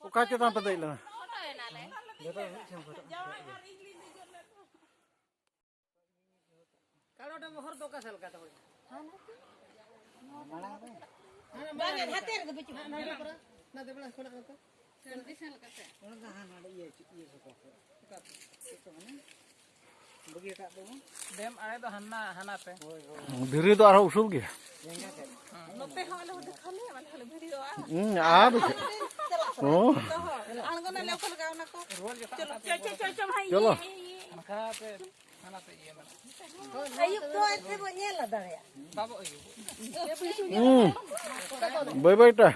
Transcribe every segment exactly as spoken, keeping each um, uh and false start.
ᱚᱠᱟ ᱪᱮᱛᱟᱱ ᱯᱮ ᱫᱮᱡ ᱞᱮᱱᱟ? ᱯᱷᱳᱴᱳᱭᱮᱱᱟᱞᱮ᱾ ᱠᱟᱲᱚᱴ ᱢᱚᱦᱚᱨ ᱫᱚ ᱚᱠᱟ ᱥᱮᱫ ᱞᱮᱠᱟ ᱛᱟᱵᱚᱱ? ᱦᱟᱱᱟ ᱵᱟᱝ, ᱦᱟᱛᱮ ᱨᱮᱫᱚ ᱵᱟᱹᱪᱩᱜ᱾ ᱦᱟᱱᱟ ᱵᱮᱲᱟ ᱠᱚᱨᱮ, ᱚᱱᱟ ᱫᱮᱵᱲᱟ ᱠᱷᱚᱱᱟᱜ ᱱᱚᱛᱮ᱾ ᱚᱱᱟ ᱫᱚ ᱦᱟᱱᱟ ᱤᱭᱟᱹ, ᱤᱭᱟᱹ ᱥᱚᱠᱚ ᱥᱮᱫ᱾ ᱚᱠᱟ ᱥᱮᱫ? ᱪᱮᱫ ᱠᱚ ᱢᱮᱱᱟ? ᱵᱟᱹᱜᱤ ᱟᱠᱟᱫ ᱫᱚᱵᱚᱱ᱾ ᱰᱮᱢ ᱟᱲᱮ ᱫᱚ ᱦᱟᱱᱟ, ᱦᱟᱱᱟ ᱛᱮ᱾ ᱦᱳᱭ, ᱦᱳᱭ᱾ ᱫᱷᱤᱨᱤ ᱫᱚ ᱟᱨᱦᱚᱸ ᱩᱥᱩᱞ ᱜᱮᱭᱟ᱾ ᱞᱮᱸᱜᱟ ᱥᱮᱫ᱾ ᱱᱚᱛᱮ ᱦᱚᱸ ᱟᱞᱮ ᱦᱚᱸ ᱫᱮᱠᱷᱟᱣ ᱞᱮᱭᱟ, ᱟᱞᱮ ᱦᱚᱸᱞᱮ ᱵᱷᱤᱰᱤᱭᱳᱜᱼᱟ᱾ ᱦᱩᱸ, ᱟᱨ ᱚ᱾ ᱟᱬᱜᱚᱱᱟᱞᱮ ᱚᱠᱟ ᱞᱮᱠᱟ ᱚᱱᱟ ᱠᱚ᱾ ᱨᱩᱣᱟᱹᱲ ᱡᱚᱠᱷᱚᱱ ᱪᱚᱞᱚ, ᱪᱚ, ᱪᱚ, ᱪᱚ, ᱪᱚ, ᱵᱷᱟᱭ, ᱪᱚᱞᱚ᱾ ᱤᱭᱟᱹ, ᱤᱭᱟᱹ, ᱤᱭᱟᱹ᱾ ᱚᱱᱠᱟ ᱛᱮ ᱦᱟᱱᱟ ᱛᱮ ᱤᱭᱟᱹ ᱢᱮᱱᱟᱜᱼᱟ᱾ ᱟᱹᱭᱩᱵ ᱫᱚ ᱮᱱᱛᱮ ᱵᱚ ᱧᱮᱞ ᱫᱟᱲᱮᱭᱟᱜᱼᱟ᱾ ᱵᱟᱵᱚ ᱟᱹᱭᱩᱵ᱾ ᱦᱩᱸ᱾ ᱵᱟᱹᱭ ᱵᱟᱹᱭ ᱛᱮ᱾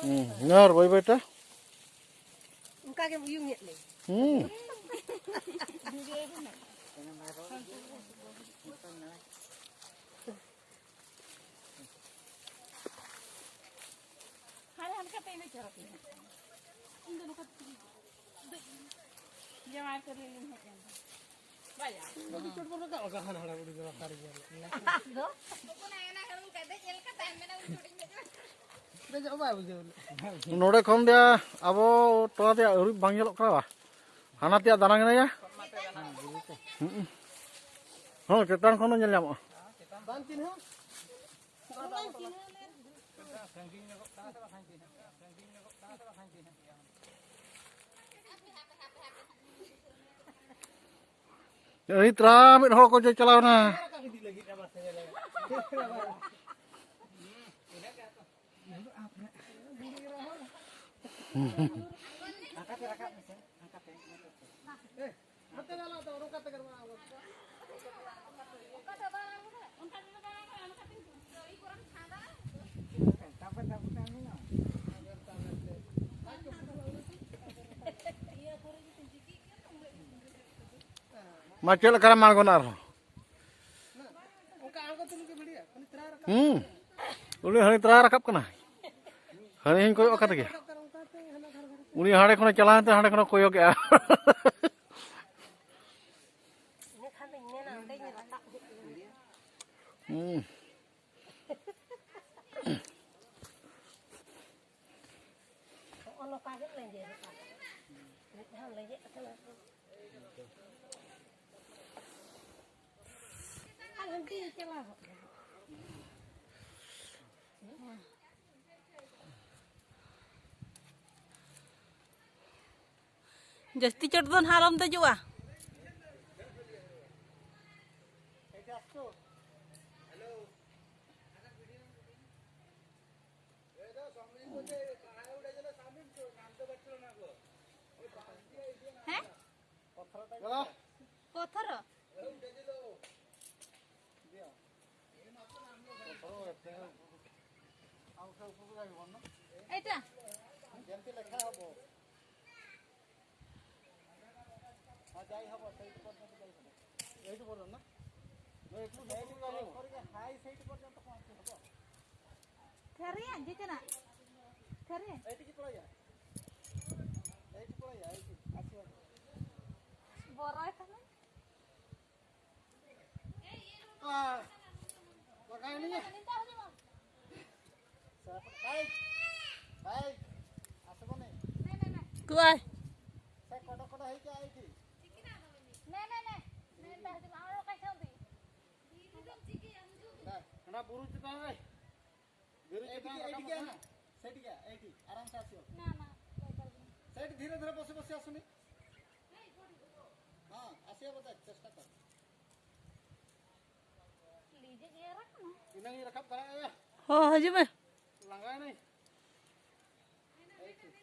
ᱦᱩᱸ, ᱧᱟᱨ ᱵᱟᱹᱭ ᱵᱟᱹᱭ ᱛᱮ᱾ ᱚᱱᱠᱟ ᱜᱮᱢ ᱩᱭᱩᱝ ᱮᱫ ᱞᱮ᱾ ᱦᱩᱸ᱾ ᱦᱟᱱᱮ ᱦᱟᱱᱠᱟ ᱛᱮ ᱤᱱᱟᱹ ᱪᱚᱨᱚᱠ ᱤᱧ ᱫᱚ ᱱᱚᱝᱠᱟ ᱛᱮ ᱡᱟᱶᱟᱭ ᱠᱚ ᱞᱟᱹᱭ ᱞᱤᱧ ᱦᱮᱡ ᱮᱱ ᱫᱚ᱾ ᱵᱟᱭᱟ᱾ ᱟᱹᱰᱤ ᱪᱚᱴ ᱵᱚᱱ ᱨᱟᱠᱟᱵ ᱟᱠᱟᱱ, ᱦᱟᱱᱟ ᱦᱟᱲᱟᱢ ᱵᱩᱰᱷᱤ ᱫᱚ ᱞᱟᱛᱟᱨ ᱨᱮᱜᱮ᱾ ᱫᱚ? ᱦᱚᱯᱚᱱᱟᱭ ᱚᱱᱟ ᱦᱟᱹᱲᱩ ᱞᱮᱠᱟ ᱫᱮᱡ ᱧᱮᱞ ᱠᱟᱛᱮ ᱢᱮᱱᱟ ᱩᱱ ᱪᱚᱴᱤᱧ ᱫᱮᱡᱚᱜᱼᱟ᱾ ᱫᱮᱡᱚᱜ ᱵᱟᱭ ᱵᱩᱡᱷᱟᱹᱣ ᱞᱮᱫ᱾ ᱱᱚᱰᱮ ᱠᱷᱚᱱ ᱫᱚ ᱟᱵᱚ ᱴᱚᱞᱟ ᱛᱮᱭᱟᱜ ᱟᱹᱨᱩᱵ ᱵᱟᱝ ᱧᱮᱞᱚᱜ ᱠᱟᱱᱟ ᱵᱟ? ᱦᱟᱱᱟ ᱛᱮᱭᱟᱜ ᱫᱟᱱᱟᱝ ᱮᱱᱟᱭᱟ᱾ ᱦᱩᱸ᱾ ᱦᱚᱸ, ᱪᱮᱛᱟᱱ ᱠᱷᱚᱱ ᱫᱚ ᱧᱮᱞ ᱧᱟᱢᱚᱜᱼᱟ᱾ ᱵᱟᱝ ᱪᱤᱱᱦᱟᱹᱣ? ᱟᱹᱰᱤ ᱛᱨᱟ ᱢᱤᱫ ᱦᱚᱲ ᱠᱚ ᱪᱟᱞᱟᱣ ᱮᱱᱟ᱾ ᱢᱟ, ᱪᱮᱫ ᱞᱮᱠᱟᱨᱮᱢ ᱟᱬᱜᱚᱱᱟ ᱟᱨᱦᱚᱸ? ᱦᱩᱸ, ᱩᱱᱤ ᱦᱟᱹᱱᱤ ᱛᱟᱨᱟ ᱨᱟᱠᱟᱵ ᱠᱟᱱᱟ᱾ ᱦᱟᱹᱱᱤ ᱦᱚᱸᱧ ᱠᱚᱭᱚᱜ ᱟᱠᱟᱫ ᱜᱮ᱾ ᱩᱱᱤ ᱦᱟᱸᱰᱮ ᱠᱷᱚᱱᱮ ᱪᱟᱞᱟᱣ ᱮᱱᱛᱮ ᱦᱟᱸᱰᱮ ᱠᱷᱚᱱᱮ ᱠᱚᱭᱚᱜᱮᱜᱼᱟ᱾ ᱤᱱᱟᱹ ᱠᱷᱟᱱ ᱫᱚᱧ ᱢᱮᱱᱟ ᱚᱸᱰᱮ ᱜᱮ ᱨᱟᱠᱟᱵ ᱦᱩᱭᱩᱜᱼᱟ᱾ ᱦᱩᱸ᱾ ᱡᱟᱹᱥᱛᱤ ᱪᱚᱴ ᱫᱚ ᱱᱟᱦᱟᱜ ᱟᱞᱚᱢ ᱫᱮᱡᱚᱜᱼᱟ᱾ ᱦᱮᱸ? ᱯᱚᱛᱷᱚᱨ᱾ ଏଇଟା। ହଁ, ଯାଇ ହବ, ସେଇଠି ପର୍ଯ୍ୟନ୍ତ ଯାଇ ହବ। ଏଇଠୁ ଭଲ ନା? ଏଇଠୁ, ଏଇଠୁ ଯାଇ ହବ। କରିକି ହାଇ ସେଇଠି ପର୍ଯ୍ୟନ୍ତ ପହଞ୍ଚି ହବ। ଥରେ ଆଜି କେନା? ଥରେ। ଏଇଠିକି ପଳେଇଆ। ଏଇଠି ପଳେଇଆ, ଏଇଠି ଆସିବ। ବର ଏখানে। ଆ, ଲଗାଏନି। ଭାଇ, ଭାଇ, ଆସିବନି। କୁଆଏ? ସେ କଟ କଟ ହେଇକି ଆଇଛି। ନାଇଁ, ନାଇଁ, ନାଇଁ। ନାଇଁ, ତା ହଜମ ଆମର କାଇଁ ଖାଉନ୍ତି? ନା, ନା, ବୁରୁଛି ତା ଭାଇ। ବୁରୁଛି ତା ଏଇଠିକି, ଭାଇ, ଏଇଠିକି ଆ ନା। ସେଇଠିକି ଆ, ଏଇଠି ଆରାମସେ ଆସିବ। ନା, ନା, ଯାଇପାରିବିନି। ସେଇଠି ଧୀରେ ଧୀରେ ବସି ବସି ଆସୁନି। ହଁ, ଆସିବ ବୋଧେ, ଚେଷ୍ଟା କର। ᱞᱤᱡᱮ ᱜᱮ ᱨᱟᱠᱟᱵ ᱱᱟ᱾ ᱤᱱᱟᱹᱝ ᱤᱧ ᱨᱟᱠᱟᱵ ᱫᱟᱲᱮᱭᱟᱜᱼᱟ᱾ ᱦᱚᱸ, ᱦᱤᱡᱩᱜ ᱢᱮ᱾ ᱞᱟᱸᱜᱟᱭ ᱱᱟᱹᱧ᱾ ᱮᱭ ᱴᱷᱤᱠ᱾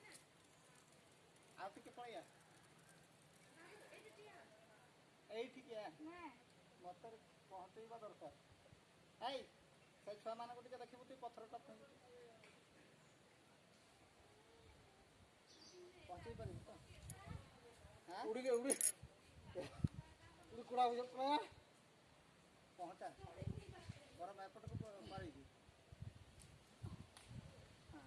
ᱟᱨ ᱴᱷᱤᱠ ᱜᱮ ᱯᱚᱲᱮᱭᱟ᱾ ᱮᱭ ᱴᱷᱤᱠ ᱜᱮᱭᱟ᱾ ᱦᱮᱸ᱾ ᱱᱚᱛᱮ ᱨᱮ ᱯᱚᱦᱚᱸᱪᱮᱭ ᱵᱟ ᱫᱚᱨᱠᱟᱨ᱾ ᱦᱮᱭ, ᱥᱮ ᱪᱷᱩᱣᱟ ᱢᱟᱱᱮ ᱜᱚᱴᱤ ᱠᱟᱛᱮ ᱠᱷᱤᱵᱩᱛᱤ ᱯᱚᱛᱷᱚᱨ ᱴᱚᱯ ᱠᱷᱚᱱ᱾ ᱯᱚᱦᱚᱸᱪᱮᱭ ᱯᱟᱨᱤ ᱛᱚ? ᱦᱮᱸ? ᱩᱲᱤ ᱜᱮ ᱩᱲᱤ᱾ ᱩᱲᱤ ᱠᱚᱲᱟ ᱵᱩᱡᱷᱟᱹᱜ ᱠᱟᱱᱟ᱾ ᱯᱚᱦᱚᱸᱪᱟ᱾ ᱵᱚᱨᱚ ᱢᱮ ᱯᱚᱴ ᱠᱚ ᱯᱟᱨᱤ ᱜᱮ᱾ ᱦᱮᱸ᱾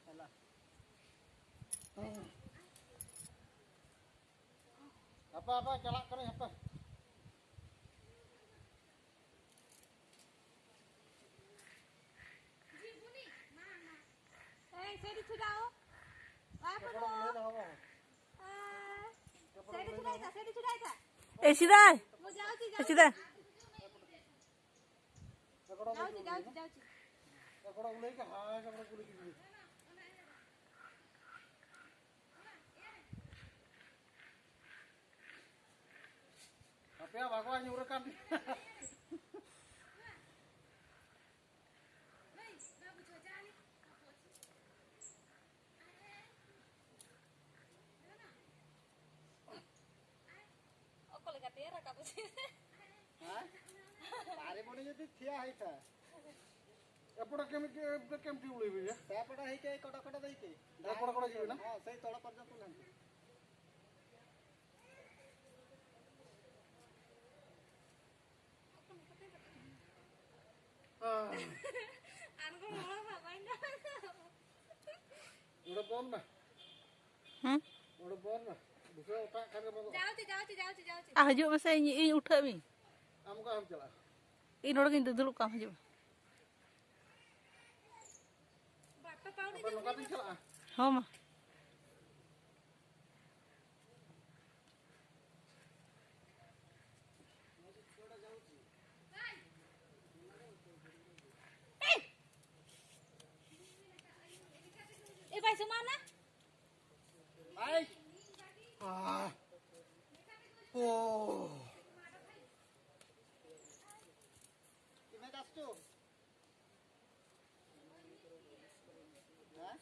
ᱪᱟᱞᱟ᱾ ᱦᱟᱯᱮ, ᱦᱟᱯᱮ, ᱪᱟᱞᱟᱜ ᱠᱟᱹᱱᱟᱹᱧ, ᱦᱟᱯᱮ᱾ ᱮᱭ, ᱥᱮᱫᱤ ᱪᱷᱩᱰᱟᱣ᱾ ᱟᱯᱮ ᱫᱚ᱾ ᱮ ᱥᱤᱫᱟᱭ, ᱮ ᱥᱤᱫᱟᱭ᱾ ᱟᱯᱮᱭᱟᱜ ᱵᱷᱟᱜᱽᱣᱟᱱ ᱧᱩᱨ ᱟᱠᱟᱱ᱾ ᱚᱠᱚ ᱞᱮᱠᱟᱛᱮ ᱨᱟᱠᱟᱵ ᱩᱪᱤᱛ? ᱦᱮᱸ? ᱵᱟᱨᱮ ᱵᱚᱱᱮ ᱡᱩᱫᱤ ᱛᱷᱤᱭᱟ ᱦᱩᱭ ᱠᱷᱟᱱ᱾ ᱮᱯᱚᱴᱟ ᱠᱮᱢ, ᱮᱯᱚᱴᱟ ᱠᱮᱢ ᱴᱤᱭᱩᱵᱽ ᱞᱟᱹᱭ ᱵᱤᱱ, ᱦᱮᱸ? ᱮᱯᱚᱴᱟ ᱦᱩᱭ ᱠᱮ, ᱠᱚᱴᱟ ᱠᱚᱴᱟ ᱫᱚ ᱦᱩᱭ ᱠᱮ᱾ ᱮᱯᱚᱴᱟ ᱠᱚᱴᱟ ᱡᱩᱫᱤ ᱱᱟ? ᱦᱮᱸ, ᱥᱮᱭ ᱛᱚᱲᱟ ᱯᱚᱨᱡᱚᱱᱛᱚ ᱞᱮᱱ᱾ ᱦᱮᱸ᱾ ᱟᱬᱜᱚ ᱦᱚᱲ ᱢᱟ ᱵᱟᱭ ᱧᱟᱢ᱾ ᱚᱸᱰᱮ ᱵᱚᱱ ᱢᱮ᱾ ᱦᱮᱸ? ᱚᱸᱰᱮ ᱵᱚᱱ ᱢᱮ᱾ ᱵᱩᱡᱷᱟᱹᱣ ᱚᱴᱟᱜ ᱠᱷᱟᱱ ᱜᱮ ᱵᱚᱱᱫᱚᱜᱼᱟ᱾ ᱡᱟᱣ ᱪᱮ, ᱡᱟᱣ ᱪᱮ, ᱡᱟᱣ ᱪᱮ, ᱡᱟᱣ ᱪᱮ᱾ ᱟᱨ ᱦᱤᱡᱩᱜ ᱢᱮᱥᱮ, ᱤᱧ, ᱤᱧ ᱩᱴᱷᱟᱹᱜ ᱢᱤᱧ᱾ ᱟᱢ ᱚᱠᱟ ᱥᱮᱫ ᱮᱢ ᱪᱟᱞᱟᱜᱼᱟ? ᱤᱧ ᱱᱚᱰᱮ ᱜᱤᱧ ᱫᱩᱲᱩᱵ ᱠᱚᱜᱼᱟ, ᱦᱤᱡᱩᱜ ᱢᱮ᱾ ᱵᱟᱯᱮ ᱯᱟᱣᱲᱤ ᱚᱠᱟ ᱱᱚᱝᱠᱟ ᱯᱮ ᱪᱟᱞᱟᱜᱼᱟ? ᱦᱚᱸ ᱢᱟ᱾ ᱮ ᱵᱟᱭ ᱥᱚᱢᱟᱱᱟ᱾ ᱟᱭ᱾ ᱟᱦ᱾ ᱳ᱾ ᱛᱤᱱᱟᱹᱜ ᱟᱥᱛᱚ? ᱦᱮᱸ?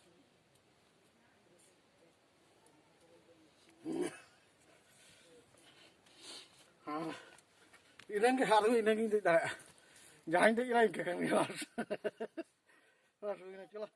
ᱦᱮᱸ᱾ ᱤᱱᱟᱹᱝ ᱜᱮ, ᱟᱨᱦᱚᱸ ᱤᱱᱟᱹᱝ ᱜᱤᱧ ᱫᱮᱡ ᱫᱟᱲᱮᱭᱟᱜᱼᱟ᱾ ᱡᱟᱦᱟᱸᱧ ᱫᱮᱡ ᱮᱱᱟ ᱤᱱᱠᱟᱹ ᱠᱟᱱ ᱜᱮᱭᱟ᱾ ᱵᱟᱥ᱾ ᱵᱟᱥ, ᱦᱩᱭᱱᱟ, ᱪᱚᱞᱚ᱾